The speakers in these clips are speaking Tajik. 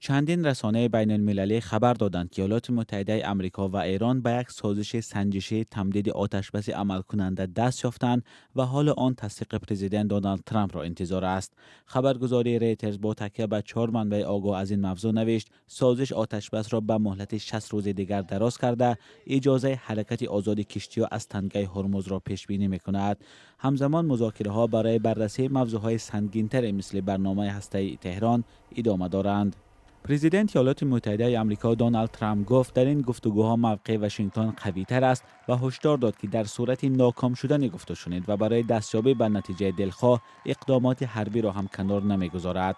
Чандин расонаи байналмилалӣ хабар доданд, ки Иёлоти Муттаҳидаи Амрико ва Эрон ба як созиши санҷишии тамдиди оташбаси амалкунанда даст ёфтанд ва ҳоло он тасдиқи президент Доналд Трампро интизор аст. Хабаргузории Рейтерз бо такя ба чор манбаи огоҳ аз ин мавзӯъ навишт, созиш оташбасро ба муҳлати 60 рӯзи дигар дароз карда, иҷозаи ҳаракати озоди киштиҳо аз тангаи Ҳурмузро пешбинӣ мекунад. Ҳамзамон музокираҳо барои баррасии мавзӯъҳои сангинтаре, мисли барномаи ҳастаии Теҳрон, идома доранд. Президенти Иёлоти Муттаҳидаи Амрико Доналд Трамп гуфт, дар ин гуфтугӯҳо мавқеи Вашингтон қавитар аст ва ҳушдор дод, ки дар сурати ноком шудани гуфтушунид ва барои дастёбӣ ба натиҷаи дилхоҳ иқдомоти ҳарбиро ҳам канор намегузорад.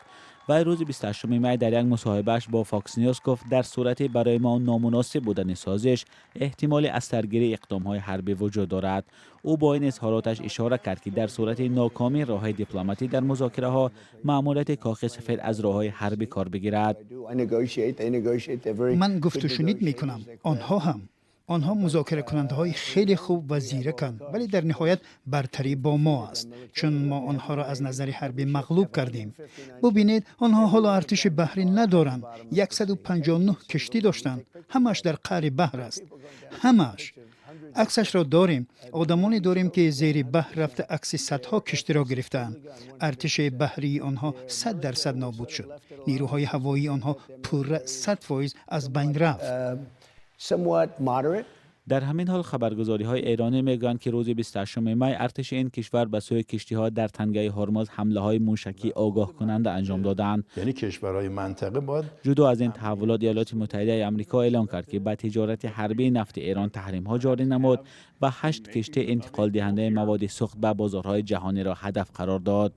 Вай рӯзи 28 май дар як мусоҳибааш бо Фокс Ньюс гуфт, дар сурати барои мо номуносиб будани созиш эҳтимоли аз саргирии иқдомҳои ҳарбӣ вуҷуд дорад. Ӯ бо ин изҳороташ ишора кард, ки дар сурати нокомии роҳҳои дипломатӣ дар музокираҳо маъмурияти Кохи Сафед аз роҳҳои ҳарбӣ кор бигирад. Ман гуфтушунид мекунам, онҳо ҳам. Онҳо музокиракунандаҳои хеле хуб ва зираканд, вале дар ниҳоят бартарӣ бо мо аст, чун мо онҳоро аз назари ҳарбӣ мағлуб кардем. Бубинед, онҳо ҳоло артиши баҳрӣ надоранд. 159 киштӣ доштанд, ҳамааш дар қаъри баҳр аст, ҳамааш. Аксашро дорем, одамоне дорем, ки зери баҳр рафта, акси садҳо киштиро гирифтаанд. Артиши баҳрии онҳо 100% нобуд шуд. Нерӯҳои ҳавоии онҳо пурра 100% аз байн рафт. Дар ҳамин ҳол хабаргузориҳои эронӣ мегӯянд, ки рӯзи 28 май артиши ин кишвар ба сӯи киштиҳо дар тангаи Ҳурмуз ҳамлаҳои мушакии огоҳкунанда анҷом додаанд. Яъне кишварҳои минтақа бояд Ҷудо аз ин таҳаввулот, Иёлоти Муттаҳидаи Амрико эълон кард, ки ба тиҷорати ҳарбии нафти Эрон таҳримҳо ҷорӣ намуд ва ҳашт киштии интиқолдиҳандаи маводи сӯхт ба бозорҳои ҷаҳониро ҳадаф қарор дод.